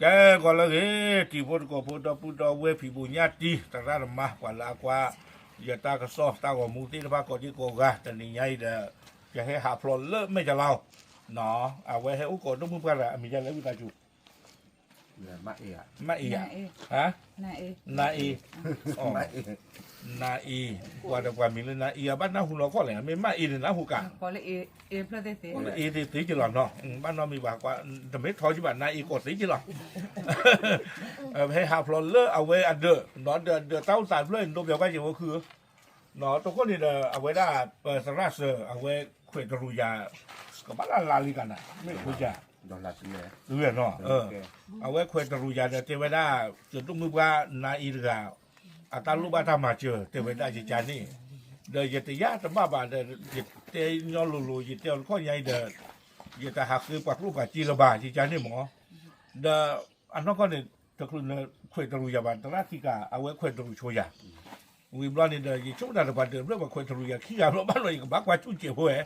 ကဲ ဂီၤလၢအဂ့ၤ တံၤဖိသကိးဖိ ဒီပုၢ်ဒီဝဲၢ် ဖံးဘိးညၣ်တံၢ် သရၣ်သမါ ပှၤလၢအကွၢ် ယတၢ်ကစီၣ်တၢ်ဂီၤမူသ့ၣ်တဖၣ် ကိးဒံကိးဂၤ တနံၤညါအံၤဒီး ယဟဲဟးဖျိးလၢမဲာ်ကလီၤ အဝဲဟဲအိၣ်ကိးဒိၣ်မုၢ်ပှၢ်တဂၤ အမံၤဒ်လဲၣ် ဝံသးစူၤ မ့ၢ်အ့ နအ့ နအ့ ပှၤဒီးပှၤမံၤလၢနအ့ အဘၣ်နၢ်ဟူလီၤခီၣ်လဲၣ် မ့ၢ်မ့ၢ်အ့န့ၣ် နၢ်ဟူကါ လၢအ့သ့သ့က့လီၤနီၤ ဘၣ်နီတမံၤဘၣ် တမ့ၢ်ထီကံဘၣ် နအ့ကိးသ့က့လီၤ ဟဲဟးဖျိးလၢအဝဲအဒၢး ဒီးဒၢးတၢ်အိၣ်သးတဖျၢၣ် ဒိပျီကွၢ်က့ၤဝဲခု တဃိန့ၣ်ဒီး အဝဲဒၣ်ပသရၣ်စၢၤ အဝဲခွဲးတရူးယၤ ကဘၣ်လၢ်လၢ်လံကနၤ မ့ၢ်ခွဲးယၤ နီၤ အဝဲခွဲးတရူးယၤဒီးတဲဝဲဒၣ် ယဒိၣ်မုၢ်ပှၢ်နအ့တဂၤ အတၢ်လိၣ်ဘၣ်တၢ်မၤစၢၤ တဲဝဲဒၣ်ယကါန့ၣ် ဒီးယတယာ်တဘၣ်ဘၣ်ဒီး ယတဲညီလိၤလိၤ ယတဲအီၤတခီညါအံၤဒီး ယတဟးဃ့ပှၤကျိၣ်ပှၤစ့လၢၤဘၣ် ယကါန့ၣ်မ့ၢ် ဒီးအနီၢ်ကီၢ်န့ၣ် တချုးလၢခွဲးတရူးယၤဘၣ် သရၣ်ခံကၤ အဝဲခွဲးတရူးဆိယၤ ဝံၤဘျီန့ၣ်ဒီး ယဆိကမိၣ်တၢ်တပှၤဒၢးတဖျၢၣ် ပှၤခွဲးတရူးယၤခံဂၤဘျီ ဘၣ်နီၤ ယကဘၣ်ကွၢ်ဆူၣ်စဲးဖိဝဲ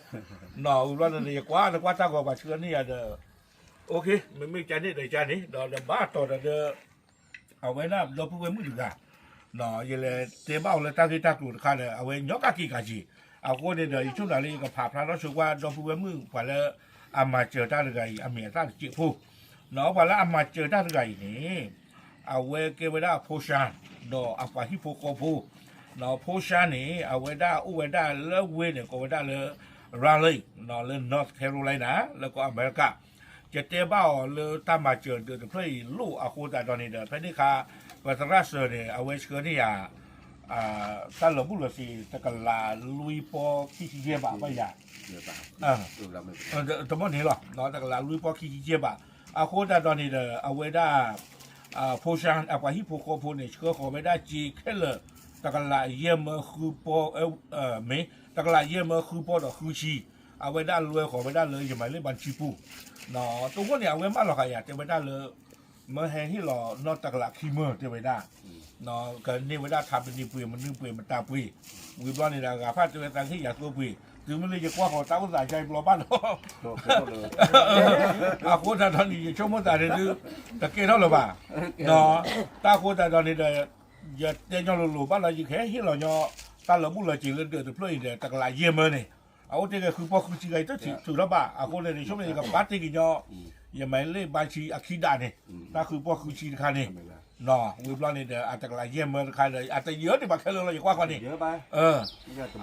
နီၤ ဝံၤဘျီန့ၣ်ဒီး ယကွၢ်နကွၢ်တၢ်ဂီၤပှၤဆှၢန့ၢ်ယၤဒီး အိၣ်ခ့ မ့မ့ၢ်ကါန့ၣ်ဒီးကါန့ၣ် ဒီးဒီးဘၣ်တီၤဒီး အဝဲဒၣ်ဒီပုၢ်ဝဲၢ်မုၣ်တဂၤ ယလဲၤတဲဘၣ်အီၤလၢတၢ်ဂ့ၢ်တၢ်ကျိၤတခါဒီး အဝဲညီကက့ၤကၤက့ၤ အဃိန့ၣ်ဒီး ယဆိကမိၣ်လၢယကဖးဖျါထီၣ်ဆိကွၢ်ဒီပုၢ်ဝဲၢ်မုၣ် ပှၤလၢအမၤစၢၤတၢ်တဂၤအံၤ အမံၤအသၣ်တစဲးဖိ ပှၤလၢအမၤစၢၤတၢ်တဂၤအံၤန့ၣ် အဝဲကဲဝဲဒၣ်ဖိၡါ ဒီးအပှၤဟံၣ်ဖိဃီဖိ ဖိၡါန့ၣ် အဝဲဒၣ်အိၣ်ဝဲဒၣ်လၢဝ့ၢ်န့ၣ် ကိးဝဲဒၣ်လၢ Raleigh လၢ North Carolina လၢကီၢ်အမဲရကၤ ယတဲဘၣ်အီၤလၢတၢ်မၤစၢၤဒၢးတဖျၢၣ်အံၤလိၣ်အဃိသတးဒီးန့ၣ်ဒီး ဖဲန့ၣ်အခါ ပသရၣ်စၢၤန့ၣ် အဝဲဆှၢန့ၢ်ယၤ တၢ်လီၤဘူၣ်လီၤစ့ၤ တကလးလွံၢ်ပီၢ်ခံဆံယဲၢ်ဘးဘၣ်ယၤ တဘီန့ၣ်လီၤ တကလးလွံၢ်ပီၢ်ခံဆံယဲၢ်ဘး အဃိသတးဒီးန့ၣ်ဒီး အဝဲဒၣ် ဖိၡါ အပှၤဟံၣ်ဖိဃီဖိန့ၣ် ဆှၢဃီၤဝဲဒၣ်စ့ခဲလၢာ် တကလးယဲၢ်မၢဃုပီၢ် မ့ၢ် တကလးယဲၢ်မၢဃုပီၢ်ဒီးဃုဆံ အဝဲဒၣ်လွဲဃီၤဝဲဒၣ်လၢယမၤလ့ၣ်ဘၣ်ဆံပူၤ တဃိန့ၣ် အဝဲမၢလီၤဃာ်ယၤ တဲဝဲဒၣ်လၢ မၢဟဲဟ့ၣ်လီၤနီၢ်တကလးခံမၢ တဲဝဲဒၣ် ကန့ၢ်ဝဲဒၣ်ထးပနံၤပှ့ၤ မနုၤပှ့ၤ မတၤပှ့ၤ ဝံၤဘျီန့ၣ်ဒီး အဂၤဖၣ်တဲဝဲသးကဟ့ၣ်ယၤသိပှ့ၤ တုၤမ့ၢ်လၢယကွၢ်ဃီၤတၢ်အိၣ်သးယါဘျီဘၣ်ဒီး အဃိသတးဒီးန့ၣ် ယဆိကမိၣ်သးန့ၣ်ဒုး တကဲထီၣ်လၢၤဘၣ် တၢ်အဃိသတးဒီးန့ၣ်ဒီး ယတဲညီလိၤလိၤဘၣ်လီၤ ယကဟဲဟ့ၣ်လီၤညီ တၢ်လီၤဘူၣ်လီၤစ့ၤလၢဒၢးတဖျၢၣ်အံၤဒီး တကလးယဲၢ်မၢန့ၣ် အအိၣ်တ့ၢ်က့ၤဃုပီၢ်ဃုဆံဂၤ ယတထုးထီၣ်ဘၣ် အဃိန့ၣ် ယဆိကမိၣ်ယကဘၣ်တ့ၢ်က့ၤညီ ယမၤလ့ၣ်ဘၣ်ဆံအခံဒၣ်န့ၣ် တၢ်ဃုပီၢ်ဃုဆံတခါန့ၣ် ဝံၤဘျီန့ၣ်ဒီး အတကလးယဲၢ်မၢတခါဒီး အတယၢတဘၣ်ခဲလၢာ်လီၤ ယကွၢ်ဃီန့ၣ်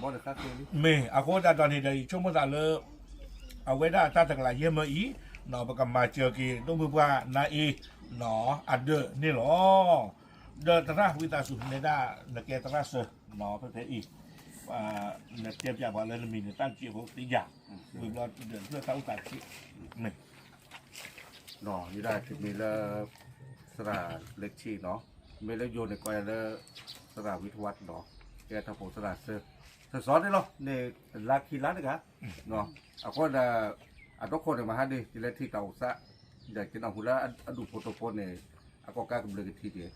မ့ၢ်အဃိသတးဒီးန့ၣ်ဒီး ယဆိကမိၣ်သးလၢ အဝဲဒၣ်တၢ်တကလးယဲၢ်မၢအံၤ ပကမၤစၢၤက့ၤ ဒိၣ်မုၢ်ပှၢ်နါအ့ အဒၢးန့ၣ်လီၤ. ဒီးသရၣ်ဝံသးစူၤ နဲဒၣ်နကဲသရၣ်စၢၤ ဖဲဖဲအံၤ နတဲပျးပှၤလၢနမံၤန့ၣ် တၢ်တစဲးဖိသ့ယၤ ဝံၤဘျီဒၢးတဖျၢၣ်တၢ်အိၣ်သးတစဲး မ့ၢ် ယဒၣ်တမံၤလၢ သရၣ်လၢဆံးနီၤ, မ့ၢ်လၢယိၤန့ၣ်ကိးယၤလၢ သရၣ်ဝံထဝးနီၤ, ကဲထီၣ်ဖိသရၣ်စၢၤ, စီၤစီၤန့ၣ်လီၤ, န့ၣ်လါခံလါတဂၤ, အဃိဒီး အဒိခိၣ်န့ၣ်မဟါဒ် ယလဲၤထံၣ်တၢ်အိၣ်သး, ဒီးကနၢ်ဟူလၢအဒူၣ်ဖိထၢဖိန့ၣ် အကီၢ်ကါကဘျုးကထံက့ၤ,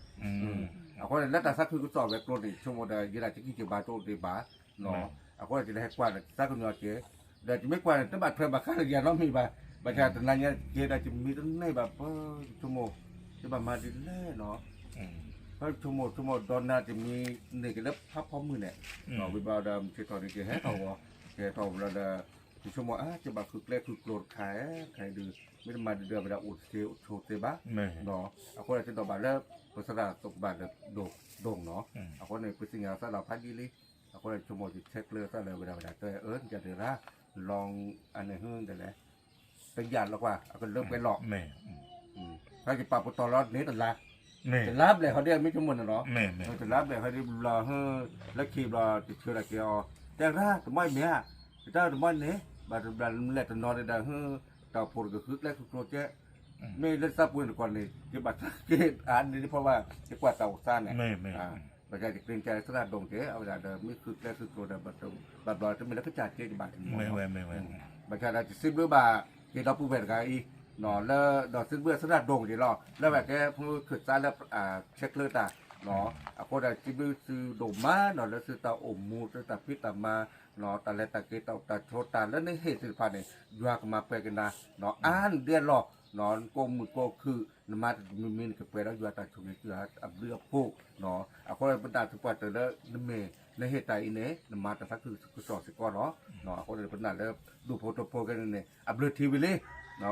အဃိန့ၣ် လၢတၢ်သးခုကစီၣ်ဝဲၤကျိၤန့ၣ် ဆိကမိၣ်ဒီး ယဒၣ်တကံၢ်က့ၤဘၣ်တအိၣ်ဒံးဘၣ်, အဃိန့ၣ် ယလဲၤဟဲကွၢ်ဒီးသးကညီၤက့ၤ, ဒီးယမ့ၢ်ကွၢ်န့ၣ် တဘၣ်ထွဲဘၣ်ဃးဒီးယၤနီတမံၤဘၣ်, ဘၣ်ဆၣ်တနၤညါက့ၤဒီး ယမံတန့ၢ်ဘၣ်ပၢ်, ယဆိကမိၣ် ယဘၣ်မၤဒ်လဲၣ်နီၤ, ပၢ်ဆိကမိၣ် ဆိကမိၣ်ဒီးနၤ ယမံန့ၢ်က့ၤလၢဖးဖီမုၢ်န့ၣ်, ဝံၤဘျီဒီး မုၢ်ဆ့ၣ်ထီၣ်န့ၣ် ယဟဲထီၣ်ဝဲ, ယဟဲထီၣ်ဝံၤဘျီဒီး ယဆိကမိၣ်အါ ယဘၣ်ဃုကျဲဃုကျိၤတခါ, တခါအံၤဒုး မ့ၢ်တမၤဒ်ဒီးဝဲဒၣ်အိၣ်တသ့အိၣ်ဆိးသ့ဘၣ်, အဃိန့ၣ် တဒိးဘၣ်လၢ ပသရၣ်သးကဘၣ်ဒီးဒိၣ်ဒိၣ်နီၤ, အဃိန့ၣ် ပသ့ၣ်ညါသးလီၤဖးဒ်လံ, အဃိန့ၣ် ဆိကမိၣ်ယဆဲးကျၢသးလၢဝဲဒၣ်ဝဲဒၣ်တဲအၢ ယတဲရၣ် လီၤအန့ၣ်ဟဲဒ်လဲၣ်, တယာ်လီၤကွၢ် အကလၢပှဲၤလီၤ, ဖဲယပာ်ပတီၢ်လီၤန့ၣ်တလါ, တလါဘျဲၣ်ဟီဒ်အမ့ၢ်ဆိကမိၣ်န့ၣ်လီၤ, တလါဘျဲၣ်ဟီဒ်ဘျီဟဲ လၢခံဘျီတဆၢဒီးက့ၤအီၤ, တဲရၣ်တမီၢ်အံၤမ့ၢ်ဧါ, ယတၢ်တမီၢ်န့ၣ် ဘၣ်တဘျီလဲၣ်တနီၤန့ၣ်ဒီး ဟၢ တၢ်အိၣ်ဖှိၣ်တကဃုကျဲဃုကျိၤကဲ, မ့ၢ်လၢသးပှ့ၤတကီၢ်န့ၣ် ယဘၣ်တၢ်က့ၤအါန့ၣ်တဖီဘၣ် ယကွၢ်တၢ်အိၣ်သးန့ၣ်, ဘၣ်ဆၣ်ယကျ့ၤကၢ်လၢသရၣ်ဒိၣ်က့ၤ အဝဲဒၣ်ဒီးမ့ၢ်ဃုကျဲဃုကျိၤဒီး ဘၣ်ဘျီတမ့ၢ်လၢကစၢ်က့ၤတဘၣ်တမီၢ်, ဘၣ်ဆၣ်ဒီးယစံးဘျုးဘၣ် က့ၤဒီပုၢ်ဝဲၢ်တဂၤအံၤ, လၢဒီးစံးဘျုးသရၣ်ဒိၣ်က့ၤလီၤ လၢဝဲကဲဖိခၢၣ်သးလၢ ဆဲးကျၢတၢ်, အဃိဒီးစံးဘျုးသုဒိၣ်မးနီၤ လၢသုတၢ်အိၣ်မူ သုတၢ်ဖံးတၢ်မၤ, တၢ်လဲၤတၢ်က့ၤ တၢ်အိၣ်တၢ်ဆိး တၢ်လၢနဟ့ၣ်သ့ၣ်တဖၣ်န့ၣ် ယွၤကမၤပှဲၤက့ၤနၤ, အါန့ၢ်ဒဲးလီၤ ကိးမုၢ်ကိးခုၣ် နမၤတမံၤမံၤ နကပှဲၤဒီးယွၤတၢ်ဆိၣ်ဂ့ၤက့ၤအဘျုးအဖှိၣ်, အဃိပဒၣ်သပှၢ်တၢၢ်လၢနမ့ၢ် နဟ့ၣ်တၢ်အံၤန့ၣ် နမၤတၢ်သးခုကစီၣ်စ့ၢ်ကီးနီၤ, အဃိန့ၣ် ပနာ်လၢ ဒူၣ်ဖိထၢဖိကဲန့ၣ်န့ၣ် အဘျုးထံဝံၤလံ,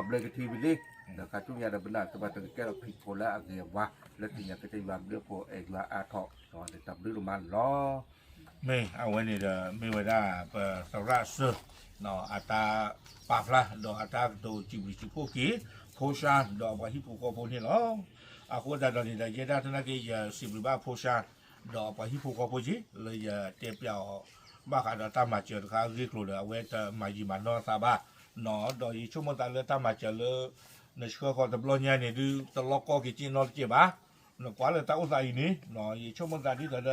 ဘျုးကထံဝံၤလံ, ဒီးခါဆူညါဒီးပနာ်သပှၢ်တၢၢ်ကကဲထီၣ်ခရံာ်ဖိလၢအဂ့ၤအဝါ လၢသ့ၣ်ညါကစၢ်ယွၤဘျုးအဖှိၣ်အဲၣ်ယွၤအါထီၣ်, ဒီးတၢ်ဘျုးဒိၣ်မးလီၤ. မ့ၢ်အဝဲန့ၣ်ဒီး မ့ၢ်ဝဲဒၣ်ပသရၣ်စၢၤ အတၢ်ပာ်ဖျါ ဒီးအတၢ်ကတိၤစံးဘျုးစံးဖှိၣ်က့ၤ ဖိဆါ ဒီးအပှၤဟံၣ်ဖိဃီဖိန့ၣ်လီၤ. အဃိသတးဒီးန့ၣ်ဒီး ယဲဒၣ်သနာ်က့ ယစံးဘျုးဘၣ်ဖိဆါ ဒီးအပှၤဟံၣ်ဖိဃီဖိက့ၤ လၢယတဲပျးအီၤ ဘၣ်ဃးဒီးတၢ်မၤစၢၤတခါအဂ့ၢ်အကျိၤဒီး အဝဲတမၤယံာ်မၤနီၢ်အသးဘၣ်, ဒီးယဆိကမိၣ်သးလၢတၢ်မၤစၢၤလၢ နဆှၢဃီၤတဘျီညါန့ၣ်ဒုး တလီၤကီက့ၤက့နီတကဲးဘၣ်, နကွၢ်လၢတၢ်အိၣ်သးအံၤန့ၣ် ယဆိကမိၣ်သးဒ်သိးဒီး ပသ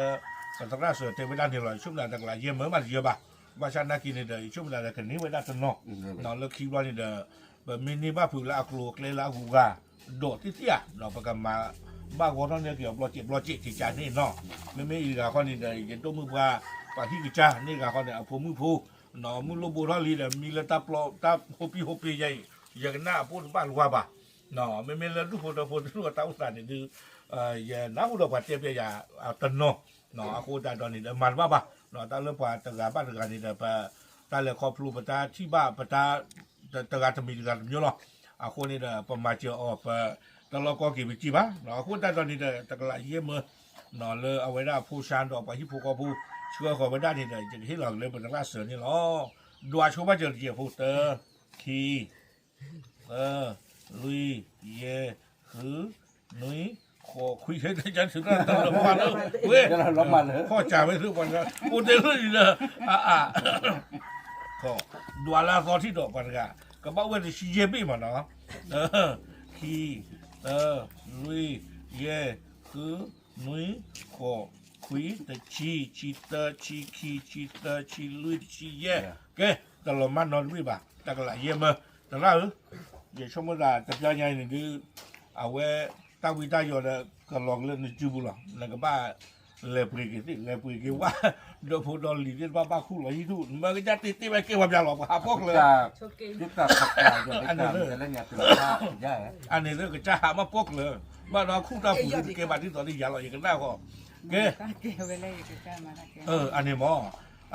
ရၣ်စၢၤတဲဝဲဒၣ်န့ၣ်လီၤ, ယဆိကမိၣ်သးတကလးယဲၢ်မၢမးတယၢဘၣ်, ဘၣ်ဆၣ်နာ်က့န့ၣ်ဒီး ယဆိကမိၣ်သးဒီးကန့ၢ်ဝဲဒၣ်တနီၤ, လၢခံဘျီန့ၣ်ဒီး ပမ့ၢ်န့ၢ်ဘၣ်ဖုးလၢအကျိၤအကျဲလၢအဂုၤအဂၤ ဒီးသ့ၣ်သ့ၣ်ဧါ, ပကမၤဘၣ်ဂီၢ်ထီၣ်န့ၢ်က့ၤအီၤဘျီစဲးဘျီစဲးက့ၤကန့ၣ်နီၤ, မ့မ့ၢ်အံၤတဂၤဃီန့ၣ်ဒီး ယဒိၣ်မုၢ်ပှၢ် ပှၤဟံၣ်ကစၢ်န့ၣ်တဂၤဃီန့ၣ် အဖိမုၣ်ဖိ မုၢ်လိၣ်ဘိထီၣ်လံဒီး မံလၢတၢ်ပျီတၢ်ဟိပံဟိပ့ယဲအံၤ ယကနၣ်အပိၢ်တဘၣ်လၢၤဘၣ်, မ့မ့ၢ်လၢဒူၣ်ဖိထၢဖိတဒူၣ်အတၢ်အိၣ်သးန့ၣ်ဒုး ယနၢ်ဟူဒီးပှၤတဲပျးယၤတနီၤ, အဃိသတးဒီးန့ၣ်ဒီး မၤတဘၣ်ဘၣ်, တၢ်လၢပှၤတဂၤဘၣ်တဂၤန့ၣ်ဒီး ပတၢ်လဲၤခီဖျိပတၢ်ထံၣ်ဘၣ်ပတၢ် တဂၤတမံၤတဂၤတမံၤလီၤ, အဃိန့ၣ်ဒီး ပမၤစၢၤအီၤ ပတလီၤကီက့ၤပစံးဘၣ်, အဃိသတးဒီးန့ၣ်ဒီး တကလးယဲၢ်မၢ လၢအဝဲဒၣ်ဖိဆါဒီးပှၤဟံၣ်ဖိဃီဖိ ဆှၢဃီၤဝဲဒၣ်န့ၣ်ဒီး ယကဟ့ၣ်လီၤက့ၤလၢပသရၣ်စၢၤန့ၣ်လီၤ, ဒွးဆိဘၣ်စၢၤတကဲးဖိ တၢ ခံ သၢ လွံၢ် ယဲၢ် ဃု နွံ ဃိး ခွံ တၢ်လၢပှၤလၢ ဝဲ ခီၣ်စးဝဲသ့ၣ်ပှၤလၢ အိၣ်တဲလၢလံလၢ အ အ ဒွးလၢအသီထံၣ်ဒီးပှၤတဂၤ ကဘၣ်ဝဲတဆံယဲၢ်ဘ့ၣ်မးနီၤ, တၢ ခံ သၢ လွံၢ် ယဲၢ် ဃု နွံ ဃိး ခွံ တဆံ ဆံတၢ ဆံခံ ဆံသၢ ဆံလွံၢ် တဆံယဲၢ်, ကဲ တလီၤမၢ်နီတဘ့ၣ်ဘၣ် တကလးယဲၢ်မၢ, သရၣ်ဧၢ, ယဆိကမိၣ်သးတဘျီညါအံၤန့ၣ်ဒုး အဝဲ တၢ်ဝံတၢ်ယိးဒီး ကလီၤကလၢနစုပူၤလီၤ, နကဘၣ် လဲၤပှ့ၤက့ၤသ့ၣ် လဲၤပှ့ၤက့ၤဝဲ ဒီဖိဒီလံၤသ့ၣ်တဖၣ်ဘၣ်ခူၣ်လီၤဟံၣ်ထူၣ် မၢကစၢ်တ့တ့ဝဲကဲပှၤပျၢ်လီၤ ပှၤဟးဖီၣ်ကျၢၤ အန့ၣ်လၢကစၢ်ဟးမၢ်ဖီၣ်ကျၢၤ, ဘၣ်ဒီးခူၣ်တၢ်ပူၤဒုးတကဲဘၣ်ဒ်သိးလၢယၤလီၤ ယကနၣ်ဃီ, ကဲ အန့ၣ်မး,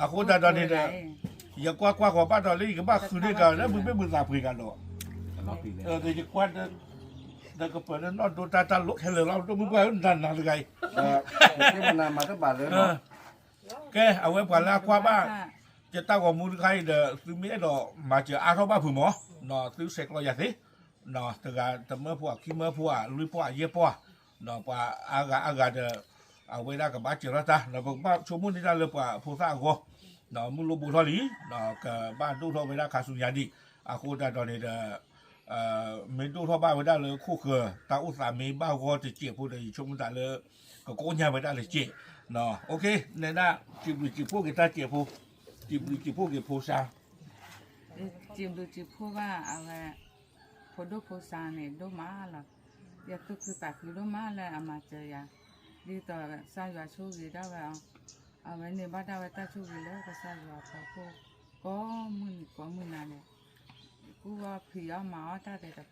အဃိသတးဒီးန့ၣ်ဒီး ယကွၢ်ကွၢ်ဃီၤဘၣ်ဒီးလၢယကဘၣ်ဃုန့ၢ်ကၤလၢမုၢ်ဘ့ၣ်မုၢ်သးပှ့ၤကၤဒီး ယကွၢ် ဒီးကပၢၤလၢနီၢ်ဒိတၢ်တၢ်လိၣ်ခဲလၢာ်လီၤ ဒိၣ်မုၢ်ပှၢ်ဧၢ နတၢ်နၤတဂၤအံၤ, ကဲ အဝဲပှၤလၢအကွၢ်ဘၣ် ယတၢ်ဂီၤမူတခါအံၤဒီး သုမ့ၢ်အဲၣ်ဒိးမၤစၢၤအါထီၣ်ဘၣ်ဖုးမး, သုဆဲးကျိးယၤသ့, တဂၤတမၢဖိဧါ ခံမၢဖိဧါ လွံၢ်ပီၢ်ဧါ ယဲၢ်ပီၢ်ဧါ, ပှၤအါဂၤအါဂၤဒီး အဝဲဒၣ်ကဘၣ်စၢၤထီၣ်တၢ် ပကဘၣ်ဆိကမိၣ်န့ၢ်တၢ်လၢပှၤဖိသၣ်အဂီၢ်, မုၢ်လိၣ်ဘိထီၣ်လံ, ကဘၣ်ဒိၣ်ထီၣ်ဝဲဒၣ်ခါဆူညါဒံး, အဃိသတးဒီးန့ၣ်ဒီး မ့ၢ်ဒိၣ်ထီၣ်ဘၣ်ဝဲဒၣ်လၢခိၣ်ဃၢၤ တၢ်အိၣ်သးမ့ၢ်ဘၣ်ဂီၢ်တစဲးဖိဒီး ယဆိကမိၣ်သးလၢ ကကိးညါဝဲဒၣ်တစဲး, နဲဒၣ် စံးဘျုးစံးဖှိၣ်က့ၤတၢ်စဲးဖိ, စံးဘျုးစံးဖှိၣ်က့ၤဖိဆါ စံးဘျုးစံးဖှိၣ်ဘၣ်အဝဲ ဖိဒိၣ်ဖိဆါန့ၣ်ဒိၣ်မးလီၤ. ယသူၣ်ခုသးခုဒိၣ်မးလၢအမၤစၢၤယၤ, ဒ်သိးကစၢ်ယွၤဆိၣ်ဂ့ၤဒၣ်ဝဲအီၤ, အဝဲန့ၢ်ဘၣ်ဒၣ်ဝဲတၢ်ဆိၣ်ဂ့ၤလၢကစၢ်ယွၤအဖီခိၣ်, ကိးမုၢ်နံၤကိးမုၢ်နၤန့ၣ်, ကူၣ်အီၣ်ဖံးအီၣ်မၤအီၣ်တၢ်သ့ၣ်တ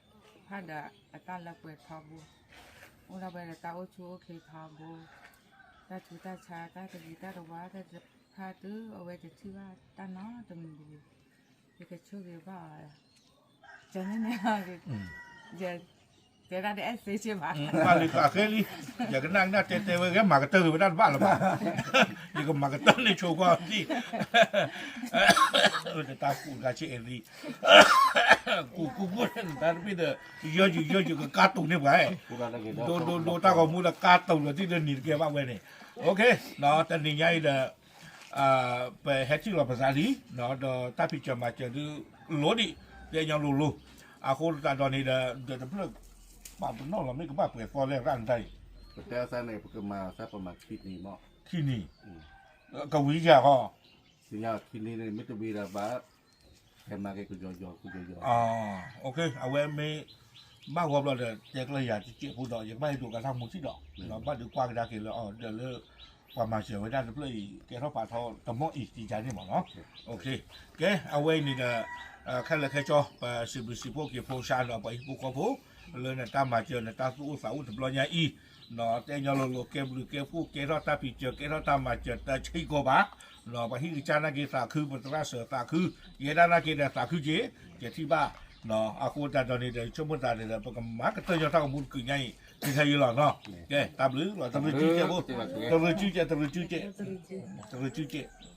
ဖၣ်ဒီးအတၢ်လၢပှဲၤထီဘိ, အိၣ်ဒၣ်ဝဲဒီးတၢ်အိၣ်ဆူၣ်အိၣ်ချ့ထီဘိ, တၢ်ဆူးတၢ်ဆါတၢ်တဂ့ၤတၢ်တဝါတၢ်တဖၣ်တုၤအဝဲတထံၣ်ဘၣ်တၢ်နီတမံၤတဂ့ၤ, ယကဆိၣ်ဂ့ၤဘၣ်အီၤ, ကန့ၣ်န့ၣ် ယတဲဒၣ်တအဲၣ်သ့စ့ၢ်ဘၣ်, ဘၣ်လံဃးဃဲလံ, ယကနၣ်ကနၣ်တဲတဲဝဲဂဲၤမၤကတၢၢ်ဂ့ၤဝဲဒၣ်တဘၣ်လၢၤဘၣ်, ယကမၤကတၢၢ်န့ၣ်ဆိကွၢ်ဒံး, တၢ်ကူၣ်တၢ်ဆံးအဲၣ်လံ, ကူၣ်ကူၣ်ကူၣ်န့ၣ်တၢ်တဘ့ၣ်ဒီး, ယီယုာ်ယီယုာ်ကကါတူာ်န့ၢ်ပှၤ, ဒိဒိဒိတၢ်ဂီၤမူဒီးကါတူာ်လၢာ်သံဒီးနံၤတကဲ ဘၣ်ဝဲန့ၣ်, တနံၤညါအံၤဒီး ပဟဲထံၣ်လီၤပသးလံ, ဒီးတၢ်ဖံးစၢၤမၤစၢၤဒုးလိၤဒံး, ပညီလိၤလိၤ, အဃိသတးဒီးန့ၣ်ဒီး ဒီးတဖျၢၣ် ပာ်ပနီၣ်လီၤမ့ၢ်ကဘၣ်ပှဲၤသီလဲၣ်ရၣ်နတၢ်အံၤ, ပတဲအသးန့ၣ် ပကမၤသးပမၤခံနံၤမး, ခံနံၤ, ကဝံၤယၤဃီ, ဆူညါခံနံၤန့ၣ် မ့ၢ်တဝံၤဒီးဘၣ် ဟဲမၤက့ၤကယီကယီကယီကယီ, အဝဲမ့ၢ် ဘၣ်ဂီၤဘျီဒီး တဲကျၢၤယၤတစဲးဖိဒီး ယကဘၣ်ဟဲဒိးကါထီၣ်မူထံၣ်ဒီး, ဘၣ်ဒုးကွၢ်ကဒါက့ၤလၢအီၤဒီးလၢ ပှၤမၤစၢၤဝဲဒၣ်တဖျၢၣ်အံၤ ကဲထီၣ်ပာ်ထီၣ်တမီၢ်အံၤတယါန့ၣ်မးနီၤ, ကဲ အဝဲအံၤန့ၣ်ဒီး ခဲလၢာ်ခဲဆ့ ပစံးဘျုးစံးဖှိၣ်က့ၤဖိဆါဒီးပှၤဟံၣ်ဖိဃီဖိ လၢနတၢ်မၤစၢၤ နတၢ်သူၣ်အိၣ်သးအိၣ်တဘျီညါအံၤ, တဲညီလိၤလိၤ ကဲဘျုးကဲဖှိၣ် ကဲထီၣ်တၢ်ဖံးစၢၤ ကဲထီၣ်တၢ်မၤစၢၤ တဆံးကိးဘၣ်, ပှၤဟံၣ်ကစၢ်နာ်က့သးခု ပသရၣ်စၢၤသးခု, ယဲဒၣ်နာ်က့ဒီးသးခုက့ၤ, ကထံၣ်ဘၣ်, အဃိသတးဒီးန့ၣ်ဒီး ယဆိကမိၣ်သးန့ၣ်ဒီး ပကမၤကတၢၢ်ညီထီၣ်ကမူတကုာ်ညါအံၤ ခဲအံၤလီၤနီၤ, ကဲ တၢ်ဘျုးလီၤ တရူးစုကဲးဖိ, တရူးစုကဲး တရူးစုကဲး, တရူးစုကဲး